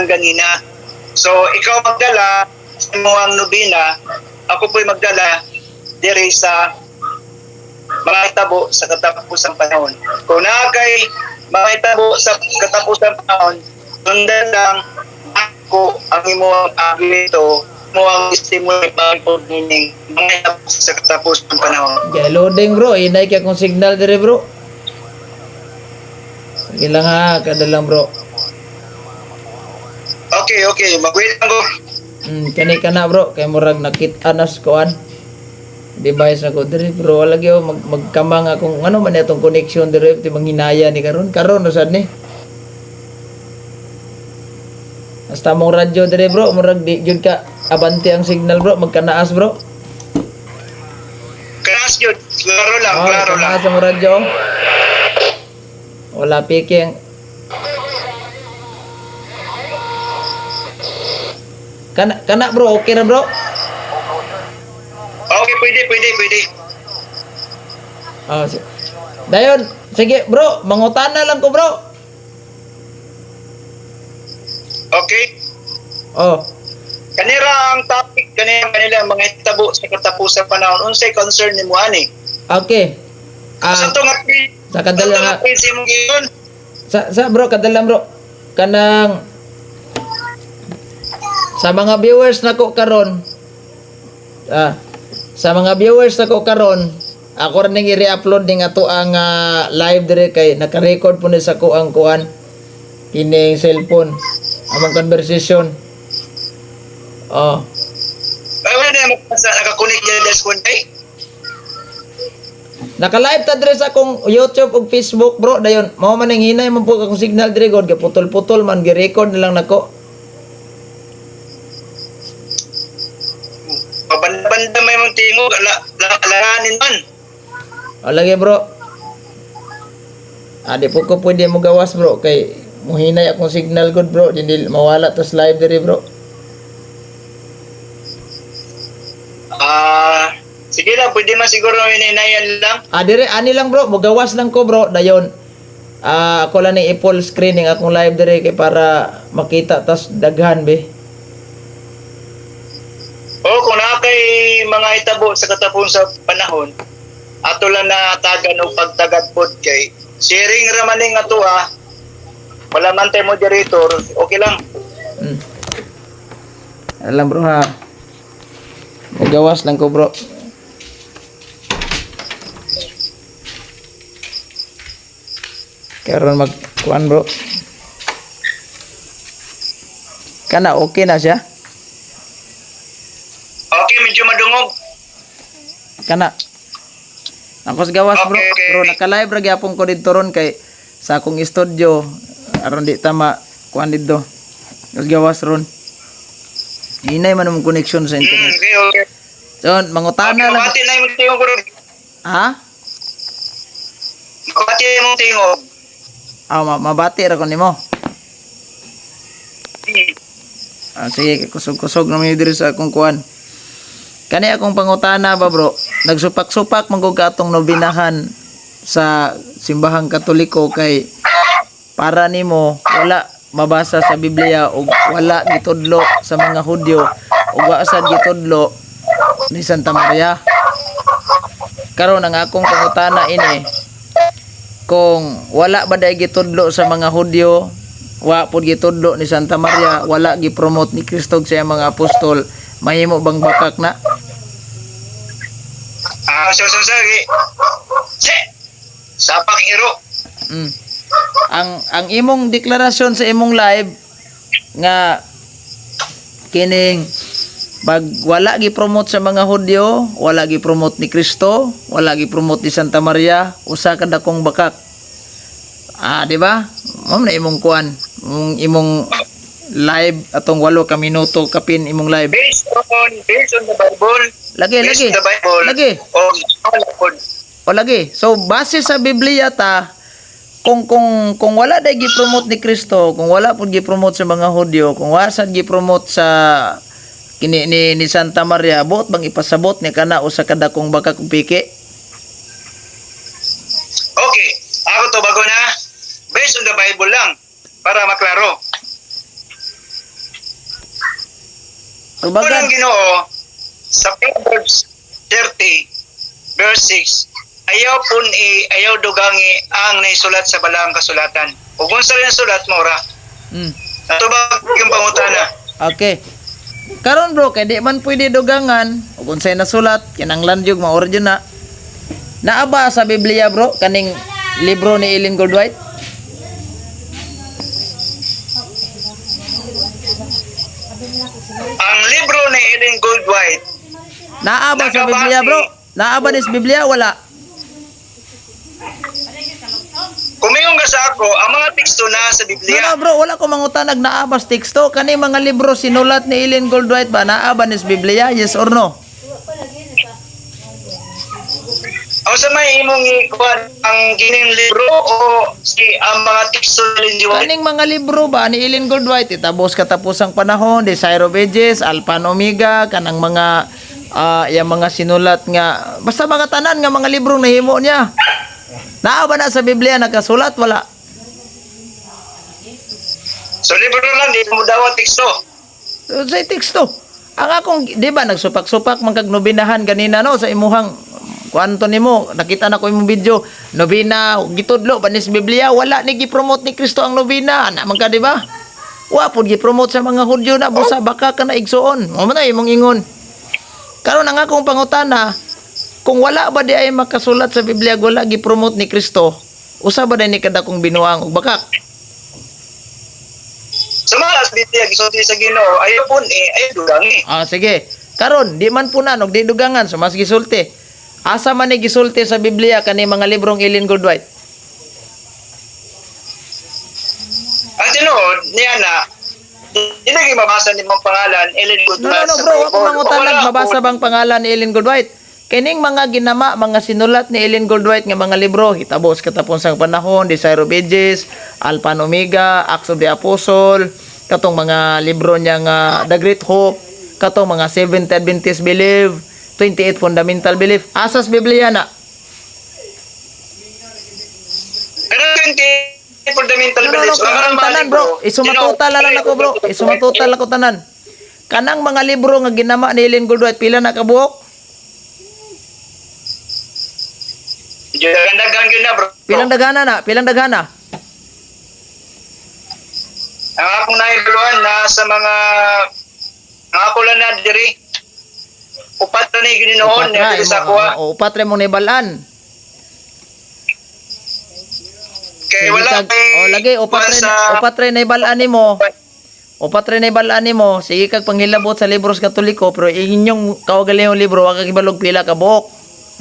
Ganina. So ikaw magdala sa imong nobina, ako po'y magdala diri sa mga itabo sa katapusang panahon. Kung naa kay mga itabo sa katapusang panahon, sundan lang ako ang imong ito mo ang testimony pag meaning mga itabo sa katapusang panahon. Okay, loading, bro. Inay kay akong signal dire, bro. Sige lang ha, kada lang, bro. Okay. Mag-wait lang ko. Kani ka na, bro, kay murag nakita nas kuan. Device na ko dire, bro. Wala gyud magkamang akong ano man atong connection dire ti manghinaya ni karon. Karon usad ni. Hasta mong radyo dire, bro, murag di gyud ka abante ang signal, bro, magkanaas, bro. Kanaas yun. Klaro lang, Oh, klaro lang. kanaas ang radyo. Wala piki ang. Kana kana, bro, okay ra, bro. Okay, pwede, pwede, pwede. Oh, dayon, sige, bro, mangutana lang ko, bro. Okay. Oh. Kanira ang topic, kanira kanila mga itabo sa katapusan panahon. Unsay concern nimo ani? Okay. Ah, Sa to nga sa kadala sa nga nga page imong giyon. sa bro, kadala, bro. Kanang sa mga viewers nako karon. Ah, sa mga viewers nako karon, ako ra ning i-re-upload ning ato ang live dire kay naka-record po ni sa ko ang kuan kining cellphone among conversation. Oh. Ay, wala na mo sa naka-connect dyan desk one day. Naka-live ta dire sa akong YouTube ug Facebook, bro. Dayon, mao man ang hinay man po akong signal dire god kay putol-putol man, gi-record na lang nako. Pabanda-banda may mong tingog, ala, ala, alanganin man. O lagi, bro. Ah, di po ko pwede mo gawas, bro, kay muhinay akong signal god, bro, di mawala tas live dire, bro. Ah, sige lang, pwede man siguro hinaynayan lang. Ah, dire ani lang, bro, mogawas lang ko, bro. Dayon. Ah, ako lang ni i-full screening akong live dire kay para makita tas daghan be. O kung naa kay mga itabo sa katapusan sa panahon, ato lang na tagan o pagtagad pod kay sharing ra man ning ato ah. Wala man tay moderator, okay lang. Alam, bro, ha. Mogawas lang ko, bro. Karon mag kuan, bro. Kana okay na siya? Okay, medyo madungog. Kana. Ako sa gawas, bro. Okay, okay. Bro, naka-live ra gyapon ko didto ron kay sa akong studio aron di tama kuan didto. Sa gawas ron. Hinay man ang connection sa internet. Okay. So, mangutana Okay, lang. mabati na imong tingog ron. Ha? Mabati na imong tingog. Ah, mabati ra ko nimo. Ah, sige, kusog-kusog naman diri sa akong kuan. Kani akong pangutana ba, bro? Nagsupak-supak man gud ka atong nobinahan sa simbahang Katoliko kay para nimo wala mabasa sa Biblia ug wala gitudlo sa mga Hudyo ug wa sad gitudlo ni Santa Maria. Karon ang akong pangutana ini, kung wala ba day gitudlo sa mga Hudyo, wa pud gitudlo ni Santa Maria, wala gipromote ni Kristo sa iyang mga apostol, mahimo bang bakak na? Ah, so so sorry. Se. Sapak iro. Ang imong deklarasyon sa imong live nga kining pag wala gi-promote sa mga Hudyo, wala gi-promote ni Kristo, wala gi-promote ni Santa Maria, usa ka dakong bakak. Ah, di ba? Mao na imong kuan, imong live atong 8 ka minuto kapin imong live. Based on the Bible. Lagi, Based lagi. on the Bible. Lagi. O wala pod. O lagi. So base sa Biblia ta, kung wala day gi-promote ni Kristo, kung wala pud gi-promote sa mga Hudyo, kung wala sad gi-promote sa kini ni Santa Maria, buot bang ipasabot ni kana usa ka dakong bakak ug piki? Okay. Ako to bago na. Based on the Bible lang para maklaro. Tubagan. Unang Ginoo sa Proverbs 30 verse 6, ayaw pun-i, ayaw dugangi ang naisulat sa balaang kasulatan. Ug unsa rin ang sulat mo ra? Natubag yung pangutana. Okay. Karon bro, kay di man pwede dugangan ug unsay nasulat, kinanglan jud maor jud na. Naa ba sa Biblia bro kaning libro ni Ellen Goldwhite? Ang libro ni Ellen Goldwhite, Naa ba sa Biblia bro? Naa ba ni sa Biblia wala? Kumingon ka sa ako, ang mga teksto na sa No, Biblia. no bro, wala ko mangutanag naa ba sa teksto kani mga libro sinulat ni Ellen Goldwhite ba naa ba ni sa Biblia? Yes or no? Ang sa may imong ikuan ang kining libro o si ang mga teksto ni Ellen G. White? Kaning mga libro ba ni Ellen Goldwhite itabos katapusang panahon, Desire of Ages, Alpha and Omega, kanang mga yang mga sinulat nga basta mga tanan nga mga libro nahimo niya. Naa ba na sa Biblia nakasulat wala? So libro lang, di mo daw teksto. Sa teksto. Ang akong di ba nagsupak-supak man kag nobinahan ganina no sa imuhang kuanto nimo nakita na ko imong video nobina gitudlo ba ni sa Biblia wala ni gipromote ni Kristo ang nobina ana man ka di ba? Wa pud gipromote sa mga Hudyo na busa baka ka na igsuon. Mo man na imong ingon. Karon ang akong pangutana, kung wala ba di ay makasulat sa Biblia wala gipromote ni Kristo, usa ba day ni kadakong binuang og bakak? Sa mga sa Biblia gisulti sa Ginoo, ayaw pun-i, ayaw dugangi. Ah, sige. Karon, di man punan og di dugangan so mas gisulti. Asa man ni gisulti sa Biblia kani mga librong Ellen Goldwhite? Ang tinuod niya na di na mabasa ni mong pangalan Ellen No, Goldwhite no, no, sa bro, ako Bible. mangutanag Wala mabasa po. bang pangalan ni Ellen Goldwhite? Kining mga ginama, mga sinulat ni Ellen Goldwhite nga mga libro, Hitabos Katapusang Panahon, Desire of Ages, Alpha and Omega, Acts of the Apostle, katong mga libro niya nga The Great Hope, katong mga Seventh Adventist Belief, 28 Fundamental Belief. Asas Biblia na. Pero 20 fundamental No, no, no, beliefs. Ang ang mga tanan libro, bro. Isumatotal na lang ako bro. Isumatotal ako tanan. Kanang mga libro nga ginama ni Ellen Goldwhite pila na kabuok? Medyo daghan yun na bro. Pilang daghana na? Pilang daghana? Ang akong naibaluan na sa mga ang ako lang na diri. Upat na ni ginoon Upat ra, na diri sa imo- kuha. oo, upat ra mong naibalaan. Kay Sige wala kag- kay oh, lagi upat kuha ra sa upat ra naibalaan nimo. Upat ra naibalaan nimo. Sige kag panghilabot sa libros Katoliko pero inyong kaugalingong libro wa ka kibalog pila ka buok.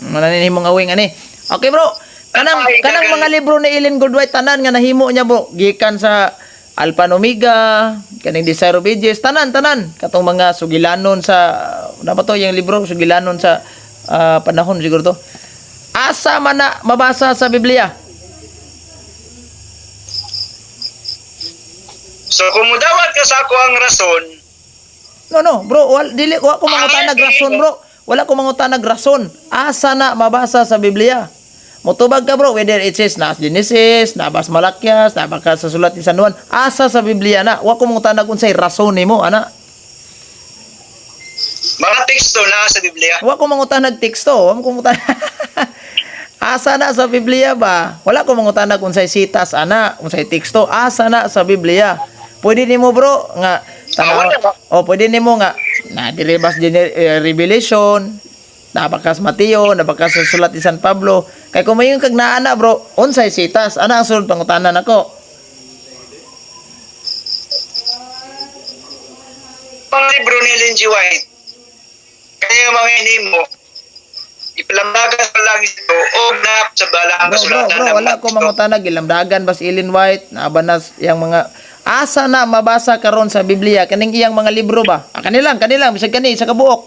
Mana ni imong awing ani. Okay bro. Kanang Ay, kanang mga libro ni Ellen Goldwhite tanan nga nahimo niya bro gikan sa Alpha and Omega, kaning Desire of Ages, tanan tanan katong mga sugilanon sa na ba to yung libro sugilanon sa panahon siguro to. Asa man na mabasa sa Biblia? So kung mudawat ka sa ako ang rason, No, no, bro, wal, dili wa ko mangutanag rason, bro. Wala ko mangutanag rason. Asa na mabasa sa Biblia? Motubag ka bro, whether it says na Genesis, na bas Malakias, na baka sa sulat ni San Juan, asa sa Biblia na. Wa ko mangutanag unsay rason nimo, ana. mga teksto na sa Biblia. Wa ko mangutanag teksto, wa ko mangutanag. Asa na sa Biblia ba? Wala ko mangutanag unsay sitas ana, unsay teksto, asa na sa Biblia. Pwede nimo bro nga tanaw. Ah, wala ba? Oh, pwede nimo nga na diri bas Revelation, nabakas Mateo, nabakas sa sulat ni San Pablo. Kay kung mayon kag naa na bro, unsay sitas? Ana ang sunod pangutana nako. Mga libro ni Ellen G. White, kaya mga inimo, ipalamdagan sa langit ito o na sa balang Bro, bro, kasulatan bro, ng wala mga ko teksto. mangutanag ilamdagan bas Ellen White, naaba na yang mga asa na mabasa karon sa Biblia kaning iyang mga libro ba? Ah, kanilang, kanilang bisag kani sa kabuok.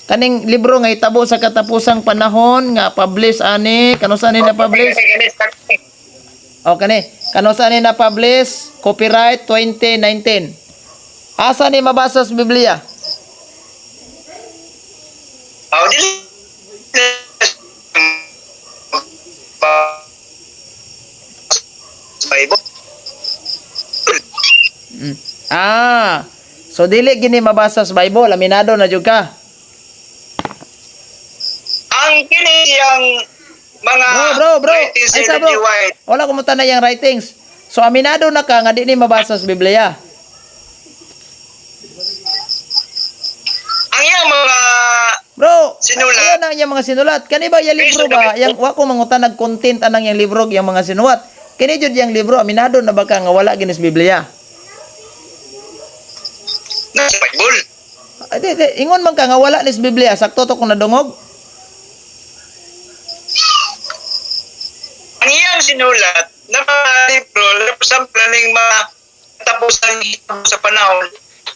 Kaning libro nga hitabo sa katapusang panahon nga publish ani, kano sa ni na publish? O kani, kano sa ni na publish? Copyright 2019. Asa ni mabasa sa Biblia? Oh, dili Bible. Mm. Ah. So dili gini mabasa sa Bible, aminado na jud ka. Ang kini iyang mga Bro, bro, bro. writings Ay ni sa Ellen bro. G. White, Wala ko na yang writings. So aminado na ka nga di ni mabasa sa Biblia. ang iyang mga Bro, Sinulat. ayan ang iyang mga sinulat. Kani ba yung libro ba? Yang wa ko mangutan nag-content anang yang libro yang mga sinulat. Kini jud yang libro, aminado na ba ka nga wala gini sa Biblia? nasa Bible. Ay, di, di, ingon man ka nga wala ni sa Biblia, sakto to kung nadungog. Ang iyang sinulat na mga libro, sa planing mga katapusan sa panahon,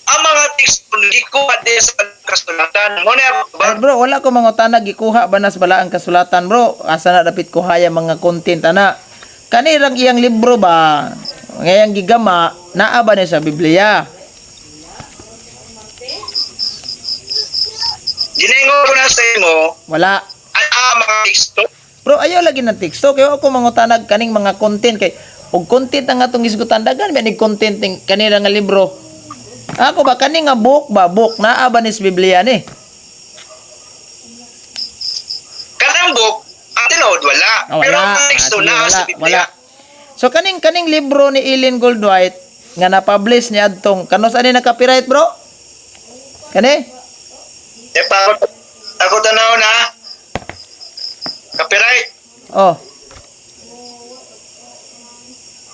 ang mga teksto gikuha din sa kasulatan. Muna ako ba? Ay, bro, wala ko mangutana gikuha ba nas bala ang kasulatan, bro? Asa na dapit kuha yang mga content ana? Kani rang iyang libro ba? Ngayang gigama, naa ba ni sa Biblia? Ginaingon ko na sa imo, Wala. ang mga teksto, Bro, ayaw lagi ng teksto kay ako mangutanag kaning mga content kay og content ang atong isgutan, dagan ba ni content ning kanila nga libro. Ako ba kani nga book ba, book naa ba ni sa Biblia ni? Kanang book, ang tinuod wala. Ah, wala. Pero ang teksto Ah, sige, naa wala, sa Biblia. wala. So kaning kaning libro ni Ellen Goldwhite nga na-publish ni adtong kanos ani na copyright, bro? Kani? Eh, pa, ako tanaw na. Copyright, Oh,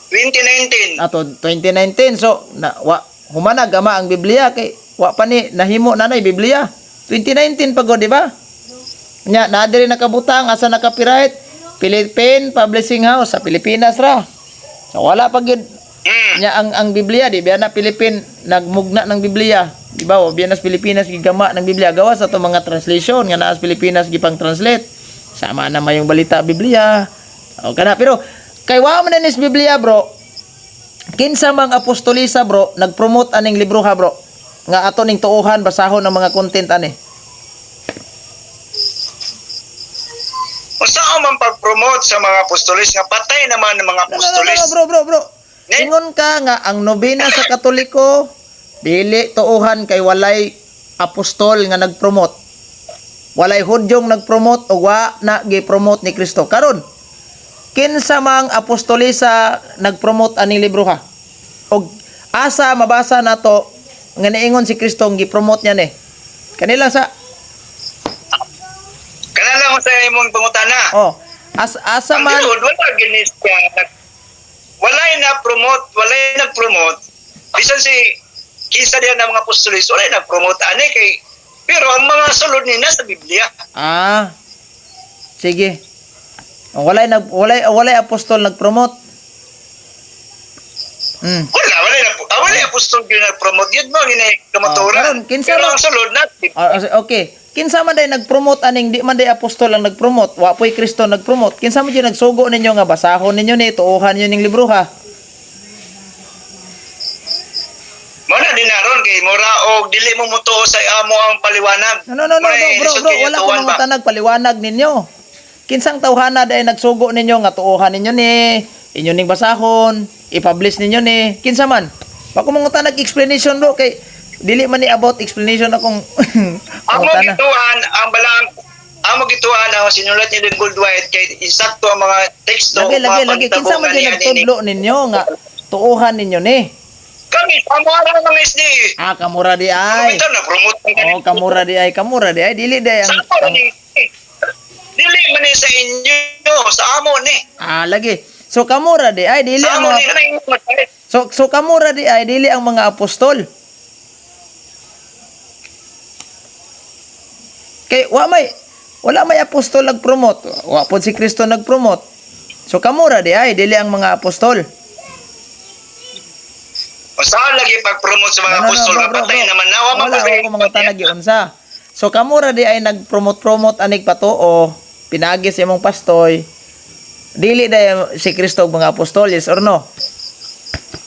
2019. ato 2019. So na wa humanag ama ang Biblia kay wa pa ni nahimo nanay Biblia. 2019 pa gud, di ba? Nya na diri nakabutang asa na copyright? Philippine Publishing House sa Pilipinas ra. So wala pa gyud. Nya ang Biblia di biya na Philippine nagmugna ng Biblia. Di ba? O biya na sa Pilipinas gigama ng Biblia gawas ato mga translation nga naa sa Pilipinas gipang translate. Sama na mayong balita Biblia. O kana pero kay wa man na ni sa Biblia, bro. Kinsa mang apostolisa, bro, nagpromote aning libro ha, bro? Nga ato ning tuohan basahon ang mga content ani. Unsa man pag-promote sa mga apostolis nga patay naman ng mga No, no, no, no, apostolis? no, bro, bro, bro. Ne? Ingon ka nga ang nobena sa Katoliko dili tuohan kay walay apostol nga nagpromote. Walay Hudyong nagpromote o wa na gi-promote ni Kristo. Karon, kinsa mang apostolisa nagpromote aning libro ha? Og asa mabasa nato nga niingon si Kristo ang gi-promote niya ni? Kanila sa Kana lang sa imong pangutana. oh, as asa Ang man tinuod, wala gini siya. Walay na promote, walay nag-promote. Bisan si kinsa diyan ang mga apostolis, walay nag-promote ani kay pero ang mga sulod ni nasa Biblia. Ah. Sige. Walay nag walay walay apostol nagpromote. Wala, walay na walay apostol gyud nag-promote. Yun mo gini kamaturan. Ah, karon, kinsa pero man- ang sulod na Ah, okay. Kinsa man day nagpromote aning di man day apostol ang nagpromote, wa po'y Kristo nagpromote. Kinsa man jud nagsugo ninyo nga basahon ninyo ni tuohan ninyo ning libro ha? Mo na dinaron kay mura og dili mo mutuo sa amo ang paliwanag. No, no, no, no, Mura, bro, bro, lisod bro, kayo wala ko tuwan ba? mga tanag paliwanag ninyo. Kinsang tawhana day nagsugo ninyo nga tuohan ninyo ni, inyo ning basahon, i-publish ninyo ni, kinsa man. Wa ko mga tanag explanation, bro, kay dili man ni about explanation akong Amo pangutana. gituan ang balang amo gituan ang sinulat ni Ellen Goldwhite kay insakto ang mga teksto Lagi, ug mga lagi, lagi. pangitabo Kinsa man nga gyud niya nini. nagtudlo ninyo nga tuohan ninyo ni. Kami amo ara mga SDA. Ah, kamura di ay. Ay. na promote ang Oh, kamura di ay, kamura di ay. Dili di ay ang, Sa amo ang ni. Dili man ni sa inyo, sa amo ni. ah, lagi. So kamura di ay dili Sa ang amo mga ni kanang ingon. So kamura di ay dili ang mga apostol. Kay wa may wala may apostol nagpromote. Wa pod si Kristo nagpromote. So kamura di ay dili ang mga apostol. Usa lagi pag-promote sa mga No, no, no, apostol bro, nga bro, patay bro. naman na wa man Wala ko ako mga tanag giunsa. So kamura di ay nagpromote-promote anig patuo, pinagi sa imong pastoy. Dili day si Kristo ug mga apostol, yes or no?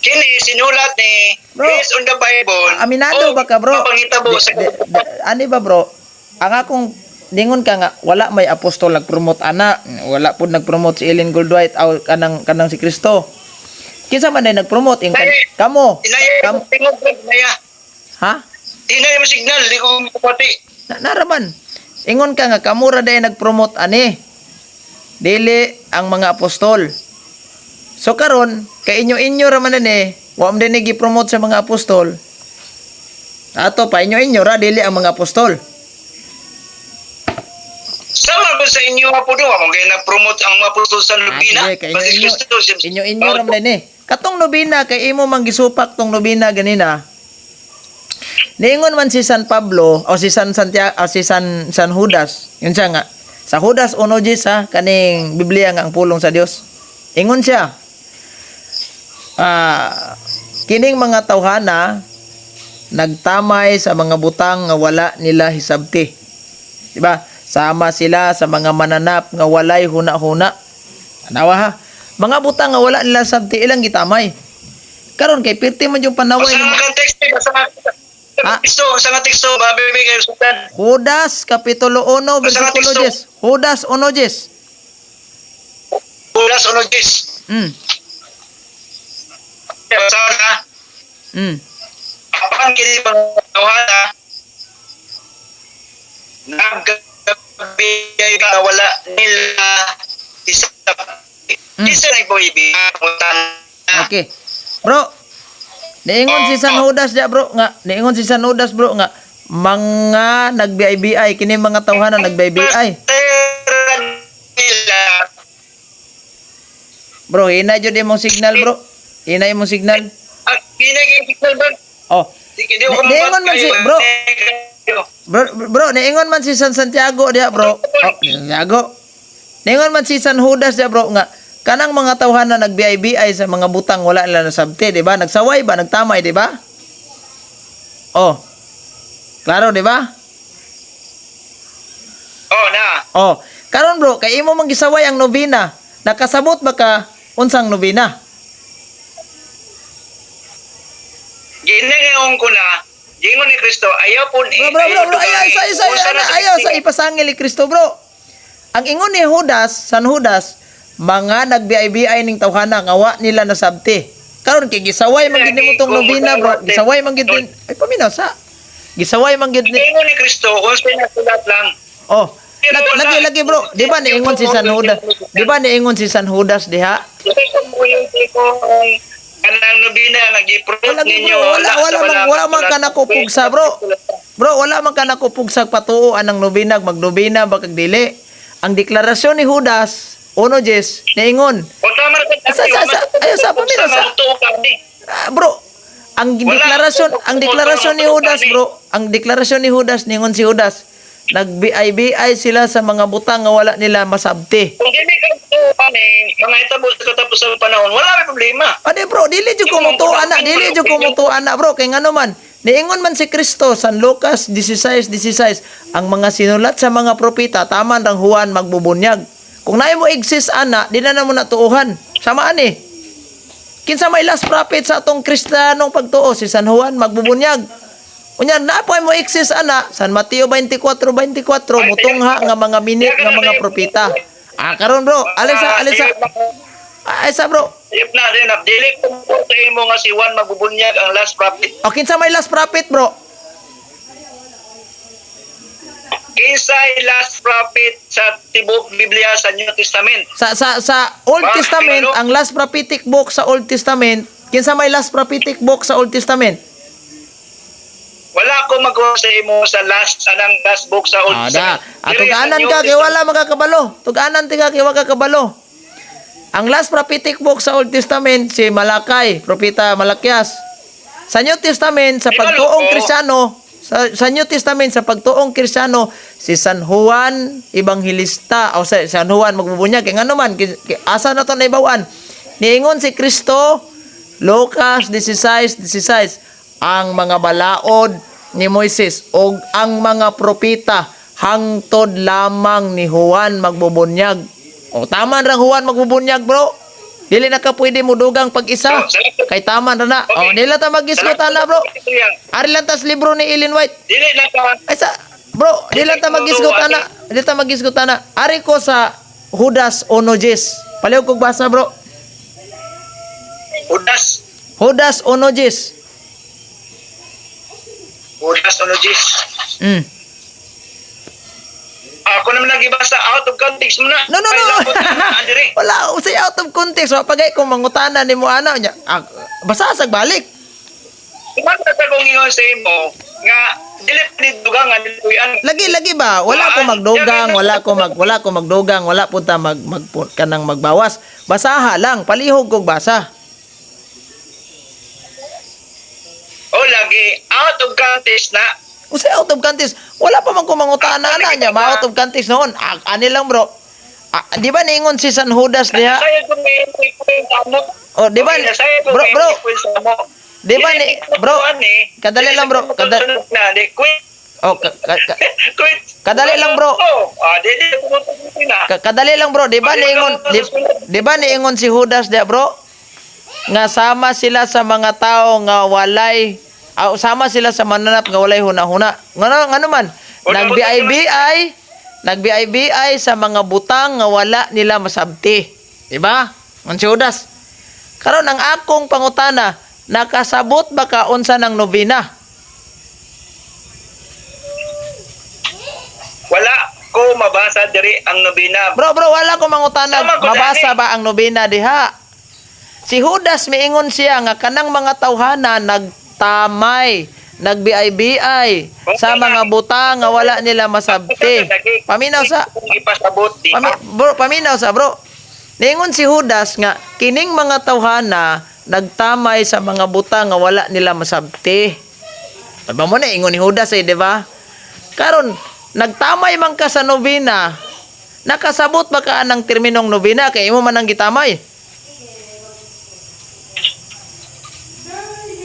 Kini sinulat ni Bro, based on the Bible. Aminado o ba ka, bro? Pangitabo sa Ani ba, bro? Ang akong ningon ka nga wala may apostol nagpromote ana, wala pud nagpromote si Ellen Goldwhite aw kanang kanang si Kristo. Kinsa man day nagpromote ing Ay, kamo? Inaya, Kam, tingog bro, inaya. Ha? Di na yung signal, di ko mapati. Na, naraman. Ingon ka nga kamura day nagpromote ani. Dili ang mga apostol. So karon kay inyo-inyo ra man ani, wa man din gi-promote sa mga apostol. Ato pa inyo-inyo ra dili ang mga apostol. Sama ko sa inyo po do, ako kaya na-promote ang mga apostol sa nobina. Ah, sige, kay Basta inyo, Kristo, inyo-inyo ra man din eh. Katong nobina kay imo man gisupak tong nobina ganina. Niingon man si San Pablo o si San Santiago o si San San Judas. Yun siya nga. Sa Judas 1:10 ha, kaning Biblia nga ang pulong sa Dios. Ingon siya. Ah, kining mga tawhana nagtamay sa mga butang nga wala nila hisabti. Di ba? Sama sila sa mga mananap nga walay huna-huna. Tanawa ha. Mga butang nga wala nila sabti ilang gitamay. Karon kay pirti man yung panaway Basta ng nga kang teksto, basta nga Ah. teksto, basta nga teksto, mabibigay kayo sa tan. Judas kapitulo 1 Basta nga bersikulo teksto. 10. Judas 1:10. Judas 1:10. Basta na, apan kini mga tawhana, nagkabiyay ka wala nila isa. Isa na ipoibig. Okay. Bro, niingon si San Judas dia, bro, nga niingon si San Judas, bro, nga mga nagbi-BI kini mga tawhana nagbi-BI. Nila Bro, hina jud imong signal, bro. Hina imong signal. Ang ginagay ba? Oh, Di ko Niingon man si- bro. Bro, bro, niingon man si San Santiago diha, bro. Oh, Santiago. Niingon man si San Judas diha, bro, nga kanang mga tawhana nagbi-BI sa mga butang wala nila nasabti, di ba? Nagsaway ba, nagtamay, di ba? Oh. Klaro, di ba? Oh, na. Oh, karon bro, kay imo man gisaway ang nobina. Nakasabot ba ka unsang nobina? Ginayon ko na, gingon ni Kristo, ayaw po ni Bro, bro, bro, bro, ayaw, sa, sa, ayaw, sa ipasangil ni Kristo, bro. Ang ingon ni Judas, San Judas, mga nagbi-BI ning tawhana nga wa nila nasabti. Karon kay gisaway man gid nimo tong nobina, bro. Gisaway man gid ay paminaw sa. Gisaway man gid ni Gingon ni Kristo, kung sa nasulat lang. Oh, lagi lagi bro, di ba niingon si San Judas? Di ba niingon si San Judas diha? Ko kanang nobina nga gi-prove Wala, ninyo bro, wala, wala, sa man, wala man ka nakupugsa, bro. Bro, wala man ka nakupugsa patuoan ang nobina, magnobina ba kag dili. Ang deklarasyon ni Judas, 1:10, niingon. O tama ra Sa- ayaw, sa pamilya, sa- Ah, bro, ang Wala. deklarasyon ni Judas, bro, ang deklarasyon ni Judas, niingon si Judas, nag-BI-BI sila sa mga butang nga wala nila masabti. Kung dili ka kami, mga itabo sa katapos sa panahon, wala may problema. Ade bro, dili jud ko mutuo ana, dili jud ko mutuo ana, bro, kay ngano man niingon man si Kristo San Lucas 16:16, ang mga sinulat sa mga propeta taman rang Juan magbubunyag. Kung naay mo exist ana, di na mo natuuhan. Sama ani. Kinsa may last prophet sa atong Kristiyanong pagtuo si San Juan magbubunyag. Unya na po mo exist ana San Mateo 24:24 mutungha nga mga minit nga mga propeta. Ah, karon bro, alisa alisa. Ah, alisa bro. If na rin, dili ko po sa imo nga si Juan magbubunyag ang last prophet. O kinsa may last prophet, bro? Kinsay last prophet sa tibok Biblia sa New Testament? Sa Old Bakit, Testament, ano? ang last prophetic book sa Old Testament, kinsa may last prophetic book sa Old Testament? Wala ko magawa sa imo sa last anang last book sa Old Ah, da. Testament. Ah, Dili sa tuganan New ka kay Testament. wala makakabalo. Tuganan ti ka kay wa kakabalo. Ang last prophetic book sa Old Testament si Malakay, propeta Malakias. Sa New Testament sa Di ba, pagtuong loko? Kristiyano, sa New Testament sa pagtuong Kristiyano si San Juan Evangelista o sa San Juan magbubunyag kay ngano man asa na to naibawan. Niingon si Kristo Lucas 16:16 ang mga balaod ni Moises og ang mga propeta hangtod lamang ni Juan magbubunyag. O tama ra Juan magbubunyag, bro. Dili na ka pwede mo dugang pag-isa. Kay tama ra na. O dili ta magisgot ana, bro. Ari lang tas libro ni Ellen White. Dili na ka Ay sa bro, di lang ta magisgot ana. Di ta magisgot ana. Ari ko sa Judas 1:10. Palihog kog basa, bro. Judas. Judas 1:10. Judas 1:10. Ako naman nagibasa out of context mo na. No, Ay, no. labot na, Andre. Wala usay out of context. Wa pagay kung mangutana nimo ana nya. Ah, basa sag balik. Kumanta sa kong ingon sa imo nga dili pa ni dugangan dili kuyan. Lagi lagi ba? Wala ko magdugang, wala ko magdugang, wala punta mag, mag kanang magbawas. Basaha lang, palihog kog basa. O lagi out of context na. Usay out of context, wala pa man ko mangutana ana niya, ma out of context noon. Ah, ani lang, bro. Ah, di ba niingon si San Judas diha? Nasayod kung may point sa mo. Oh, di ba? Okay, nasayod kung Bro, may bro. point sa mo. Di ba ni bro? Dili Kadali lang, bro. sa sunod na, di quit. Oh, ka, ka, ka- Quit. Kadali lang, bro. Oh, ah, di di tumutuloy na. Kadali lang, bro, di ba niingon si Judas diha, bro? Nga sama sila sa mga tao nga walay sama sila sa mananap nga walay huna-huna. Ngano ngano man nag-BIBI nag-BIBI sa mga butang nga wala nila masabti. Di ba? Ngon si Judas. Karon ang akong pangutana, nakasabot ba ka unsa ng nobena? Wala ko mabasa diri ang nobina. Bro, bro, wala ko mangutana. Tama ko, Mabasa Dani. ba ang nobena diha? Si Judas miingon siya nga kanang mga tawhana nagtamay, nagbi-bi sa mga butang nga wala nila masabti. Paminaw sa Kung ipasabot di. Bro, paminaw sa bro. Niingon si Judas nga kining mga tawhana nagtamay sa mga butang nga wala nila masabti. Diba mo na ingon ni Judas eh, di ba? Karon nagtamay man ka sa nobena, nakasabot ba ka anang terminong nobena kay imo man ang gitamay?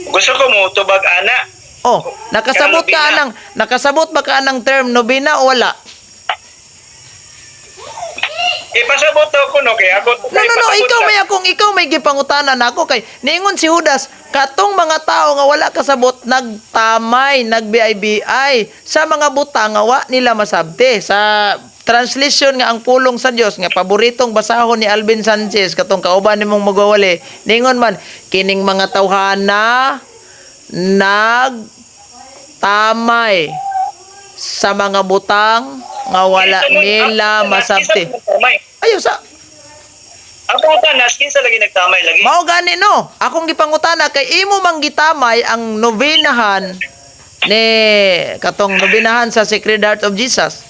Gusto ko mo tubag ana. Oh, nakasabot ka Kaya nobena. anang nakasabot ba ka anang term nobena o wala? Ipasabot ako no kay ako. No, ipasabot ikaw ka. may akong ikaw may gipangutana nako kay niingon si Judas katong mga tao nga wala kasabot nagtamay, nag-BIBI sa mga butang nga wa nila masabti. Sa translation nga ang pulong sa Dios nga paboritong basahon ni Alvin Sanchez katong kauban nimong magwawali, niingon man kining mga tawhana nagtamay sa mga butang nga wala Kinsa mo- nila ang- masabti. kinsa mo nagtamay? Ayo sa Ang pangutana, kinsa lagi nagtamay lagi? Mao gani no. Akong gipangutana kay imo mang gitamay ang novenahan ni katong novenahan sa Sacred Heart of Jesus.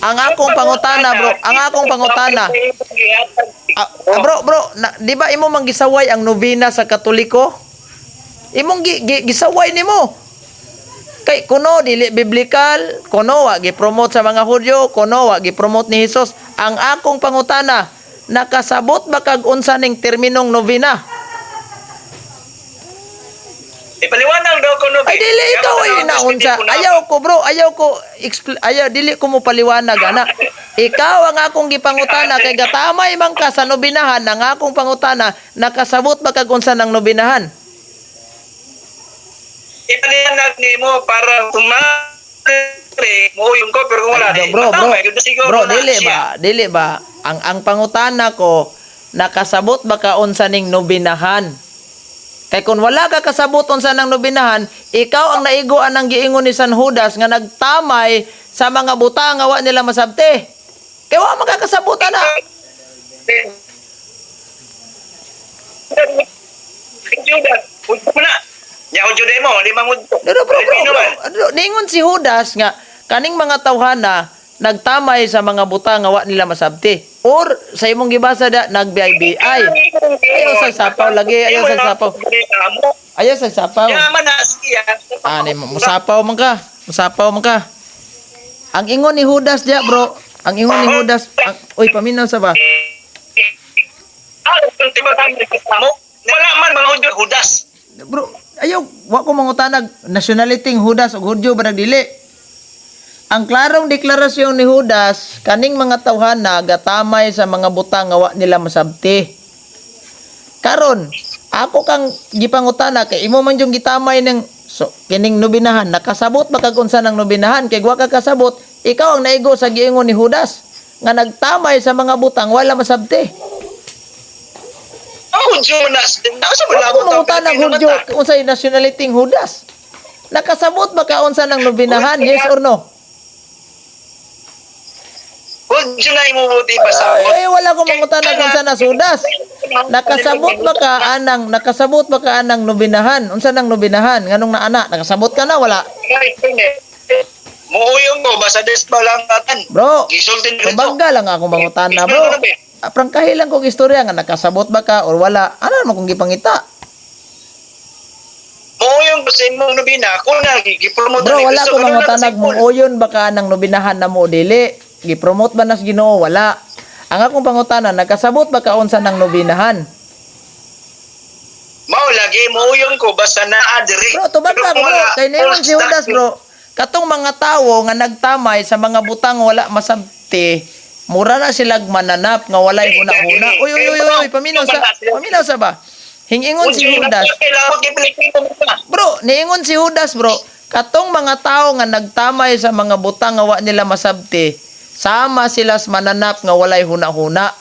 Ang akong pangutana, bro, ang akong pangutana. Ah, bro, bro, na, di ba imo mang gisaway ang novena sa Katoliko? Imong gisaway nimo. Kay kuno dili biblical, kuno wa gi-promote sa mga Hudyo, kuno wa gi-promote ni Jesus. Ang akong pangutana, nakasabot ba kag unsa ning terminong novena? Ipaliwanag daw ko no. Ay dili ikaw ay naunsa. Ayaw ko, bro, ayaw ko ayaw dili ko mo paliwanag ana. Ikaw ang akong gipangutana kay gatamay man ka sa nobinahan, ang akong pangutana nakasabot ba kag unsa ng nobinahan? Ipaliwanag nimo para tumari mo yung ko pero kung wala Ay, di. bro, bro, matamay, yun na siguro bro, na dili siya. ba? Dili ba? Ang pangutana ko nakasabot ba ka unsa ning nobinahan? Kay kung wala ka kasabot unsa nang nobinahan, ikaw ang naiguan ang giingon ni San Judas nga nagtamay sa mga butang nga wa nila masabti. Kay wa man ka kasabot ana. Judas, Hudyo na. Nya Hudyo demo, di man Hudyo. Pero bro, bro, Pilipino bro, man. bro, ningon si Judas nga kaning mga tawhana nagtamay sa mga butang nga wa nila masabti. Or sa imong gibasa da nag-BIBI. Ayaw sa sapaw lagi, ayaw sa sapaw. Ayaw sa sapaw. Yaman na siya. Ani musapaw man ka. Musapaw man ka. Ang ingon ni Judas diya, bro. Ang ingon ni Judas, ang, uy, paminaw sa ba? Ah, wala man mga Hudyo, Judas. Bro, ayaw, wa ko mangutanag nationality ng Judas ug Hudyo ba dili. Ang klarong deklarasyon ni Judas, kaning mga tawhana gatamay sa mga butang nga wa nila masabti. Karon, ako kang gipangutana kay imo man yung gitamay ng so, kining nobinahan, nakasabot ba kag unsa ng nobinahan kay wa ka kasabot, ikaw ang naigo sa giingon ni Judas nga nagtamay sa mga butang wala masabti. Oh, Hudyo na. Nasa mo Wa ko mangutanag Hudyo unsay nationality ng Judas. Nakasabot ba ka unsa nang nobinahan? Yes or no? Huwag siya na imubuti pa sa Ay, ay, wala ko mangutana kung unsa na sudas. Nakasabot ba ka anang nobinahan? Unsa nang nobinahan? Nganong naana? Nakasabot ka na wala? Muuyong ko, basta des pa lang katan. Bro, Gisultin ko. Tubaga lang ako mangutana, bro. Prangkahi lang kong istorya nga nakasabot ba ka or wala. Ano naman kung gipangita? Muuyong ko sa imong nobina, kung na, gipromote Bro, ni wala Kristo, ko ganun lang mangutanag kasimple. mong uyon ba ka nang nobinahan na mo dili. Gipromote ba nas Ginoo? Wala. Ang akong pangutana, nakasabot ba ka unsa nang nobinahan? Mao lagi, muuyong ko, basta naa diri. Bro, tubag Pero ka, kung bro. wala, Kay niingon si Judas, bro. Katong mga tawo nga nagtamay sa mga butang wala masabti, mura na silag mananap nga walay huna-huna. Uy, uy, uy, uy, uy, paminaw sa, paminaw sa ba? Hingingon si Judas. Kailangan kay Pilipino mo pa. Bro, niingon si Judas, bro. Katong mga tao nga nagtamay sa mga butang nga wa nila masabti, sama sila sa mananap nga walay huna-huna.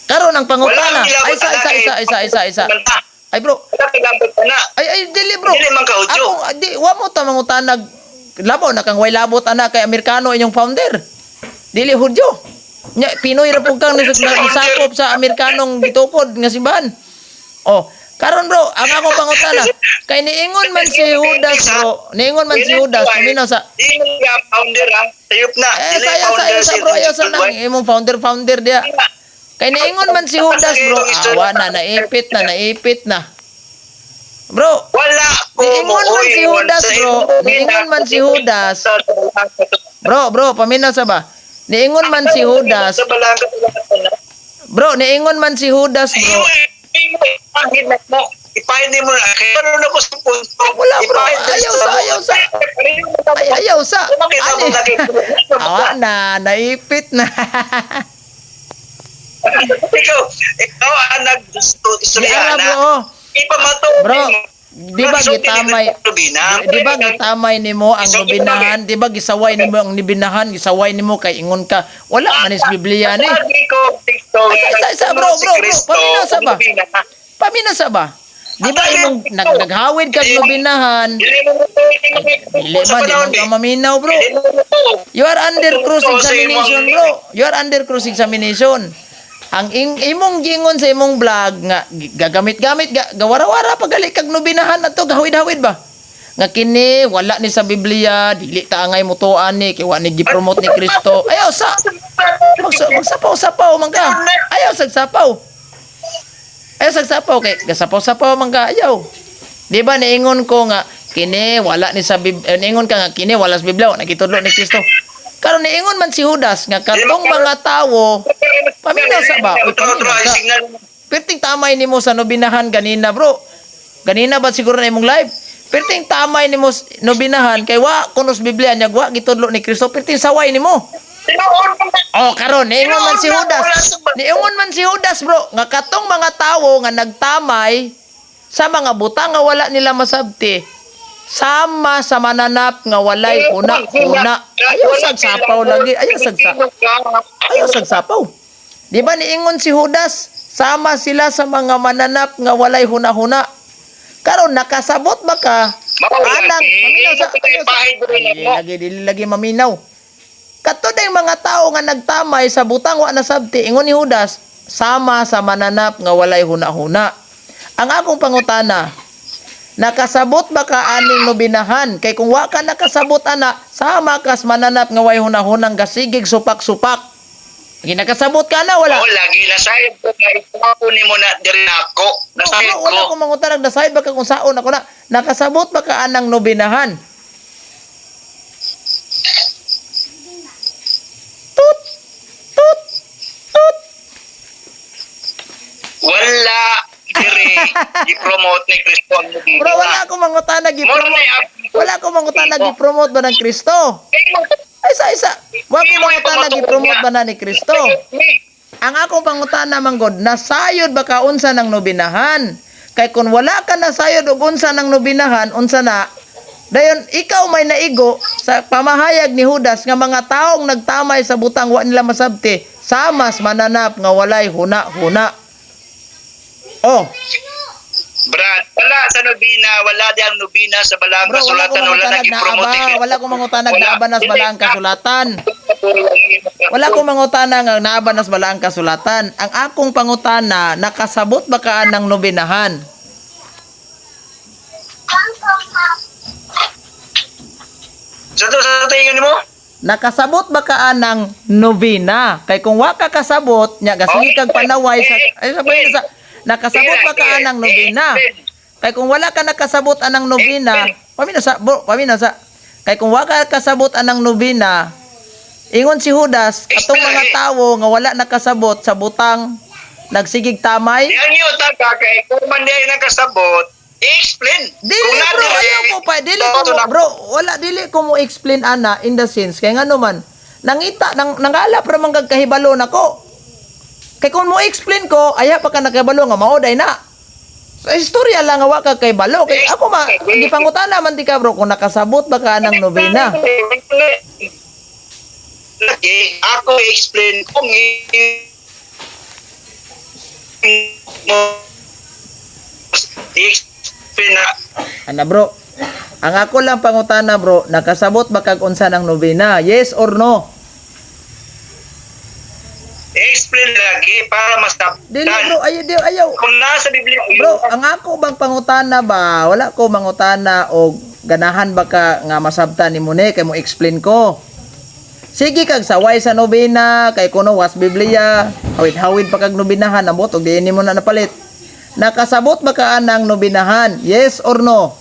Karon ang pangutana. Wala Ay, isa, isa, isa, isa, isa, isa. Ay, bro. Wala kilabot na. Ay, ay, dili, bro. Dili man ka Hudyo. Ako, di, wa mo ta mangutanag. Labaw na kang way labot ana kay Amerikano inyong founder. Dili Hudyo. Nya Pinoy ra pud kang nisakop sa Amerikanong gitukod nga simbahan. Oh, karon bro, ang akong pangutana, kay niingon man si Judas bro, niingon man si Judas, paminaw sa Di mo nga founder ha. Sayop na. eh Dili saya founder saya sa si bro, ayaw sa Richard nang White. imong founder founder diya. Kay niingon man si Judas bro, awa na naipit na naipit na. Bro, Wala ko Niingon man si Judas, bro. Niingon man si Judas. Bro, bro, paminaw sa ba? Niingon man si Judas. Sa balangka sa lahat na. Bro, niingon man si Judas, bro. Ipahid na mo. Ipahid mo na. Kaya ano na ko sa punto. Wala, bro. Ipahid na Ayaw sa sa, mo. ayaw sa. Ay, ayaw sa. Makita mo Ani. na kay Awa na, naipit na. Ikaw ang nag-istorya Di ara, na. bro. Oh. Ipamato. Bro, di ba gitamay di ba gitamay nimo ang nobinahan? Di ba gisaway nimo ang nibinahan? Gisaway nimo kay ingon ka. Wala man is Biblia ni. Sabi ko, TikTok, Isa, isa, isa, bro, bro, bro. Paminaw sa ba? Paminaw sa ba? Di ba imong naghawid kag nobinahan? Dili mo Dili ba di man ka maminaw, bro? You are under cross examination, bro. You are under cross examination. Ang imong gingon sa imong vlog nga gagamit-gamit ga, gawara-wara pagali kag nobinahan ato gahawid-hawid ba? Nga kini wala ni sa Biblia, dili ta angay mutuan ni kay wa ni gipromote ni Kristo. Ayaw sa magsapaw-sapaw man ka. Ayaw sagsapaw. Ayaw sagsapaw kay gasapaw-sapaw man ka ayaw. Di ba niingon ko nga kini wala ni sa niingon ka nga kini wala sa Biblia, wa nagitudlo ni Kristo. Karon niingon man si Judas nga katong mga tawo paminaw sa ba? Uy, paminaw sa. Perting tamay nimo sa nobinahan ganina, bro. Ganina ba siguro na imong live? Perting tamay nimo nobinahan kay wa kuno sa Biblia nya wa gitudlo ni Kristo, perting saway nimo. Oh, karon niingon man si Judas. Niingon man si Judas, bro, nga katong mga tawo nga nagtamay sa mga butang nga wala nila masabti, sama sa mananap nga walay huna-huna. Ayaw sagsapaw lagi, ayaw ayaw sagsapaw. Di ba niingon si Judas, sama sila sa mga mananap nga walay huna-huna. Karon nakasabot ba ka? Anang paminaw sa, ayaw sa dili lagi dili lagi maminaw. Kato yung mga tao nga nagtamay sa butang wa nasabti ingon ni Judas, sama sa mananap nga walay huna-huna. Ang akong pangutana, nakasabot ba ka aning nobinahan? Kay kung wa ka nakasabot ana, sama kas mananap nga way hunahunang gasigig supak-supak. Ginakasabot ka na wala? Oh, lagi nasayod ko nga ikaw ni mo na diri ako. Nasayod Bro, wala ko. ko mangutanag nasayod ba ka kung saon ako na nakasabot ba ka anang nobinahan? Tut tut tut. Wala diri i-promote ni Kristo ang nobina. Bro, wala ko mangutanag More i-promote. na yung- Wala ko mangutanag i-promote ba ng Kristo? Ay, isa isa. Wala ko mangutanag i-promote ba na ni Kristo? Ang akong pangutana man god, nasayod ba ka unsa ng nobinahan? Kay kung wala ka nasayod og unsa ng nobinahan, unsa na? Dayon ikaw may naigo sa pamahayag ni Judas nga mga taong nagtamay sa butang wa nila masabti, samas mananap nga walay huna-huna. Oh, Brad, wala sa nobina, wala di ang nobina sa balaang Bro, wala ko kasulatan, wala mangutanag nang na i-promote. aba, wala ko mangutanag Wala. na aba nas Dili, balaang kasulatan. Wala ko mangutana nga naaba nas balaang kasulatan. Ang akong pangutana, nakasabot ba ka ng nobinahan? Sa tingin mo? Nakasabot ba ka ng novena? Kay kung wa ka kasabot, nya gasigi kag panaway sa ay sa, sa nakasabot ba ka ng novena? Kay kung wala ka nakasabot anang novena, pamina sa bro, pamina sa. Kay kung wa ka kasabot anang novena, ingon si Judas, katong mga tawo nga wala nakasabot sa butang nagsigig tamay. Yang yun, taga, kay kung man di ay nakasabot, i-explain. Dili Kung bro, natin ay- ayaw ko pa. Dili ko mo, bro, wala dili ko mo explain ana in the sense kay ngano man nangita nang nangalap ra man kag kahibalo nako. Kay kung mo explain ko, aya pa ka nakahibalo nga mao day na. Sa istorya lang nga wa ka kahibalo kay ako ma gipangutana man ti ka bro kung nakasabot ba ka ng nobena. Lagi, ako i-explain kung mo i-explain na. Ana bro, ang ako lang pangutana bro, nakasabot ba kag unsa ng nobena? Yes or no? I-explain lagi para masabtan. Dili bro, ayaw di ayaw. Kung nasa Biblia, Bro, ang ako bang pangutana ba? Wala ko mangutana og ganahan ba ka nga masabtan nimo ni kay mo explain ko. Sige kag saway sa nobena kay kuno was Biblia, hawid-hawid pa kag nobinahan ambot og diin nimo na napalit. Nakasabot ba ka anang nobinahan? Yes or no?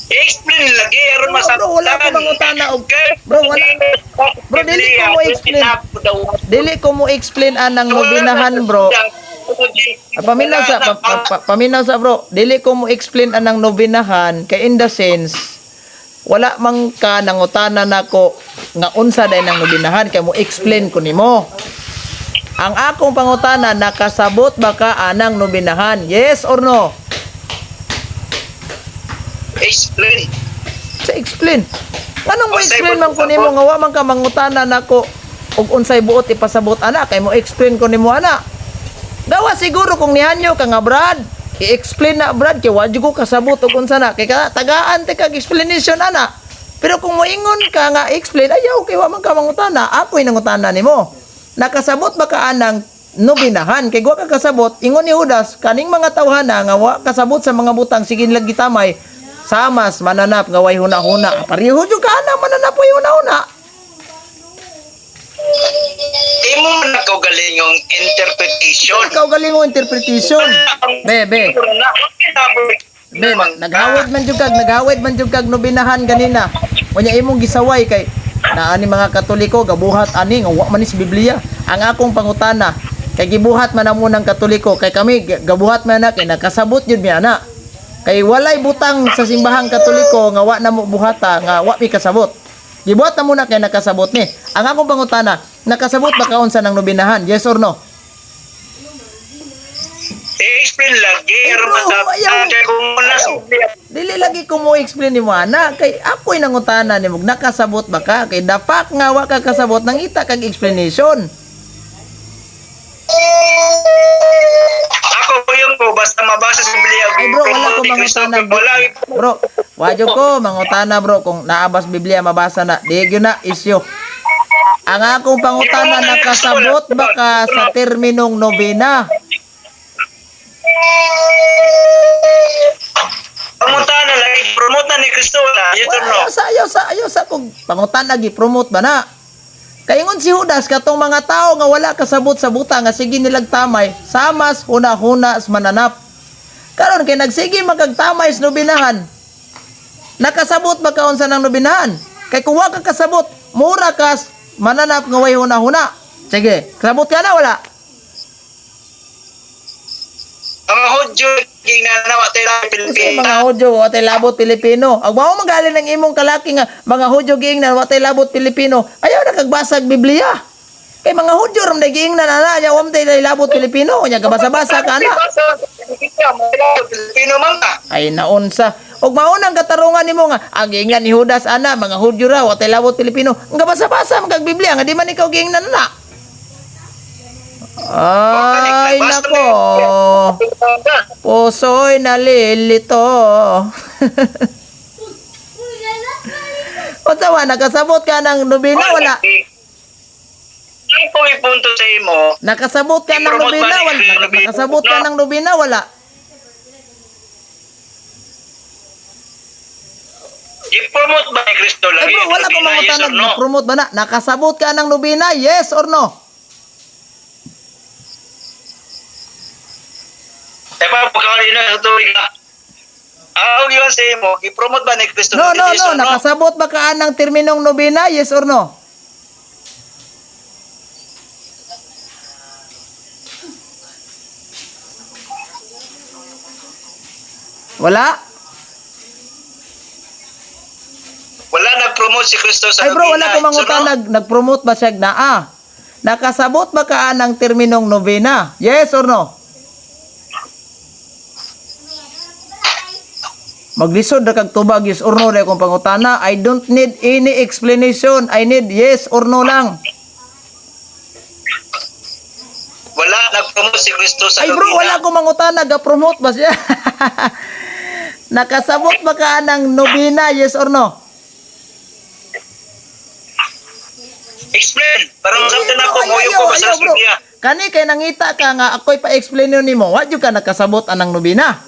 I-explain lagi aron Bro, masabtan. bro, wala ko mangutana og Kay- Bro, wala. Bro, dili ko mo explain. Dili ko mo explain anang nobinahan, bro. Ah, paminaw sa paminaw sa bro. Dili ko mo explain anang nobinahan kay in the sense wala man ka nangutana nako nga unsa day nang nobinahan kay mo explain ko nimo. Ang akong pangutana, nakasabot ba ka anang nobinahan? Yes or no? Explain. Sa explain. Anong mo Unsay explain man ko buot nimo nga wa man ka mangutana nako og unsay buot ipasabot ana kay mo explain ko nimo ana. Gawa siguro kung nihanyo ka nga Brad, i-explain na Brad kay wa jud ko kasabot og unsa na kay ka, tagaan te kag explanation ana. Pero kung moingon ka nga explain, ayaw kay wa man ka mangutana, ako'y nangutana nimo. Nakasabot ba ka anang nobinahan kay wa ka kasabot, ingon ni Judas kaning mga tawhana nga wa kasabot sa mga butang sige nilang gitamay, samas mananap nga way huna-huna. Pareho jud ka ana mananap way huna-huna. Imo man ang kaugalingong interpretation. Ikaw galing mo interpretation. Be, be. Be, naghawid man jud kag, naghawid man jud kag nobinahan ganina. Unya imong gisaway kay naa ni mga Katoliko gabuhat ani nga wa man ni sa Biblia. Ang akong pangutana kay gibuhat man amo ng Katoliko kay kami gabuhat man na kay nakasabot jud mi ana. Kay walay butang sa simbahang Katoliko nga wa na mo buhata nga wa mi kasabot. Gibuhat na muna kay nakasabot ni. Ang akong pangutana, nakasabot ba kaon sa nang nobinahan? Yes or no? I-explain lagi Eh, aron bro, masabtan. ayaw. Kay kung nasa Ayaw. Biblia, Dili lagi ko mo explain nimo ana kay ako'y nangutana nimo nakasabot ba ka kay dapat nga wa ka kasabot nangita kag explanation. Ako yung ko basta mabasa sa Biblia. Ay bro, wala ko ni Kristo, mangutana bro. wala. Bro, wadyo ko mangutana bro kung naabas Biblia mabasa na. Di gyud na isyo. Ang akong pangutana, nakasabot ba ka sa terminong novena? Pangutana lagi promote na ni Kristo wala. Yes or no? Ayaw sa ayaw sa ayaw sa kung pangutana gi-promote ba na. Kaingon si Judas katong mga tao nga wala kasabot sa buta nga sige nilag tamay, samas huna-huna sa mananap. Karon kay nagsige magagtamay sa nobinahan. Nakasabot ba kaon sa nang nobinahan? Kay kung wa ka kasabot, mura kas mananap nga way huna-huna. Sige, kasabot ka na wala? Ang mga Hudyo ginanawa tayo lang Kasi Pilipina. mga Hudyo, watay labot Pilipino. Ag mao magaling ng imong kalaki nga mga Hudyo giingnan watay labot Pilipino. Ayaw na kagbasag Biblia. Kay mga Hudyo ram na giingnan ana nya wa man tay labot Pilipino nya gabasa-basa ka ana. Pilipino man ka. Ay naunsa. Og mao nang katarungan nimo nga ang giingnan ni Judas ana mga Hudyo ra watay labot Pilipino. Ang gabasa-basa man kag Biblia nga di man ikaw giingnan ana. Ay, nako. Puso'y nalilito. Unsa man, nakasabot ka ng nobina, wala? Ang ko ipunto sa imo, Nakasabot ka ng I-promote nobina, ba ni wala? Nobina? Nakasabot ka ng nobina, wala? I-promote ba ni Kristo Ay lagi? bro, wala ko Nobina, yes mangutanag or no? na-promote ba na? Nakasabot ka ng nobina, yes or no? Eh pa, pagkakali na sa tuwing ka. Ang yun sa imo, i-promote ba ni Kristo No, no, yes no. or no? Nakasabot ba ka ng terminong nobina, yes or no? Wala? Wala nag-promote si Kristo sa Ay bro, wala nobina, ko yes or no? mangutanag. Nag-promote ba siya na ah? Nakasabot ba ka ng terminong nobina? Yes or no? Maglisod ra kag tubag, yes or no dahil kung pangutana. I don't need any explanation. I need yes or no lang. Wala nag-promote si Kristo sa Ay bro, nobina. wala ko mangutana. Ga-promote ba siya? Nakasabot ba ka ng nobina? Yes or no? Explain. Para masabtan Bro, ako, ayaw, moyo ko ayaw, ba sa ayaw, bro. Biblia. Kani kay nangita ka nga ako'y pa-explain nimo. Wa jud ka nakasabot anang nobina.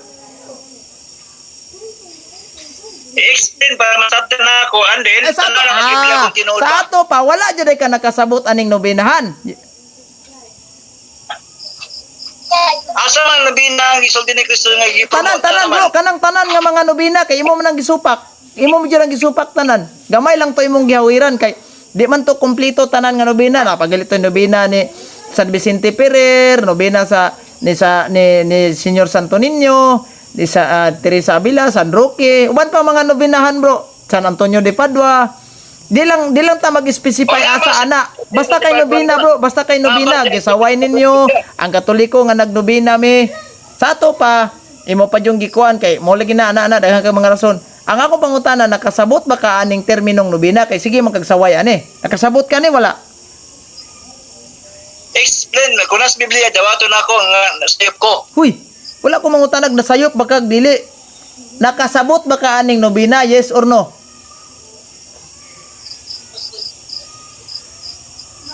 I-explain para masabtan na ako. And then, Eh, sa ato, tanan ang Biblia ah, kung tinuod sa ba. ato pa wala jud ka nakasabot aning nobinahan. Asa man nobina ang gisulti ni Kristo nga gi-promote? Tanan tanan naman? bro, kanang tanan nga mga nobina kay imo man ang gisupak. Imo mo jud ang gisupak tanan. Gamay lang to imong gihawiran kay di man to kompleto tanan nga nobina. Napagalit to nobina ni San Vicente Ferrer, nobina sa ni Señor Santo Niño, ni sa Teresa Avila, San Roque, uban pa mga nobinahan bro. San Antonio de Padua. Di lang ta mag-specify Oh, asa ana. Basta kay nobina bro, basta kay nobina gisaway ninyo ang Katoliko nga nagnobina mi. Sa ato pa imo pa yung gikuan kay mo lagi na ana ana daghan kag mga rason. Ang akong pangutana, nakasabot ba ka aning terminong nobina kay sige man kagsaway ani. Nakasabot ka ni wala? Explain. Kung nasa Biblia, dawaton ako nga nasayop ko. Huy, wala ko mangutanag nasayop ba kag dili. Nakasabot ba ka aning nobina, yes or no?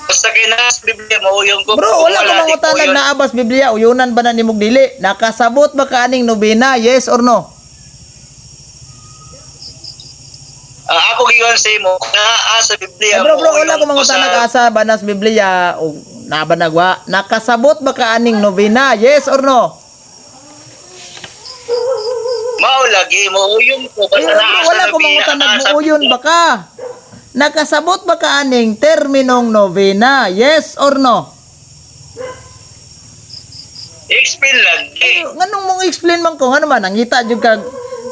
Basta kay nasa Biblia, mauyong ko. Bro, wala ko di mangutanag uyon. na abas Biblia, uyunan ba na nimog dili? Nakasabot ba ka aning nobina, yes or no? Ah, ako giyon sa imo, naa sa Biblia. Eh, bro, bro, mauyong wala ko ko mangutanag asa banas Biblia o nabanagwa. Nakasabot ba ka aning nobina, yes or no? Mao lagi, mauyong ko. Ay, Basta bro, naa sa wala ko nobina, mangutanag naa sa muuyon Biblia. ba ka? Nakasabot ba ka aning terminong novena? Yes or no? Explain lagi. Ay, nganong mong explain man ko ngano man nangita jud ka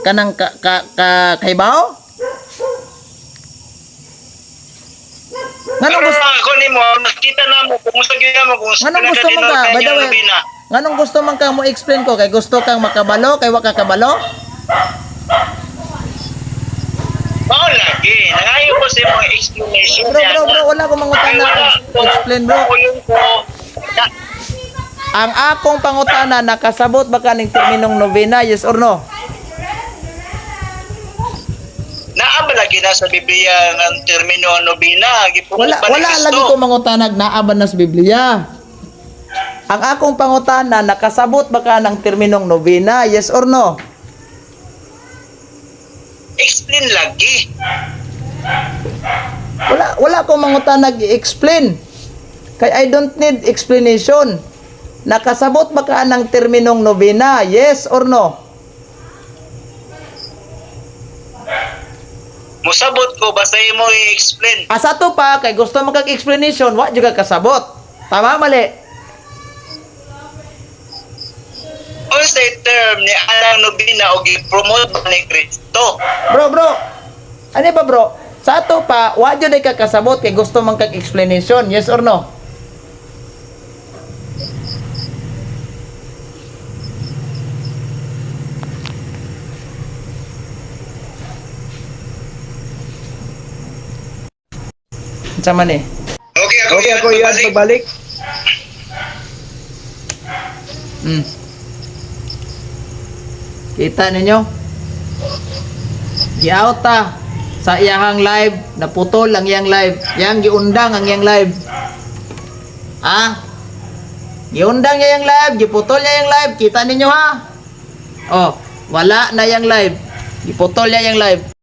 kanang ka, ka, ka kaybaw? Nganong Pero gusto ako nimo, nakita na mo kung sa gyud mo kung sa nganong gusto man ka by the way? nobina. Nganong gusto man ka mo explain ko kay gusto kang makabalo kay wa ka kabalo? Mao lagi, nangayo ko sa imong explanation. Bro, bro, bro, wala ko mangutana explain bro. Mauyong ko. Ang akong pangutana, nakasabot ba ka ning terminong novena, yes or no? Naa ba lagi na sa Biblia ang termino nobina? Gipromote Wala ba ni wala Kristo? lagi ko mangutanag naa ba nas Biblia. Ang akong pangutana, nakasabot ba ka ng terminong novena, yes or no? Explain lagi. Wala wala ko mangutanag i-explain. Kay I don't need explanation. Nakasabot ba ka ng terminong novena, yes or no? Musabot ko basta imo i-explain. Asa to pa kay gusto mo kag explanation, wa jud ka kasabot. Tama mali? Unsay term ni anang nobina o gi-promote ba ni Kristo? Bro, bro. Ano ba bro? Sa ato pa, wa jud ka kasabot kay gusto man kag explanation, yes or no? Unsa man eh? Okay, ako Okay, ako yan yan pagbalik. pagbalik. Kita ninyo? Gi-out ta sa iyahang live, naputol ang iyang live. Yang giundang ang iyang live. Ah? Giundang niya yung live, giputol niya yung live. Kita ninyo ha? Oh, wala na yung live. Giputol niya yung live.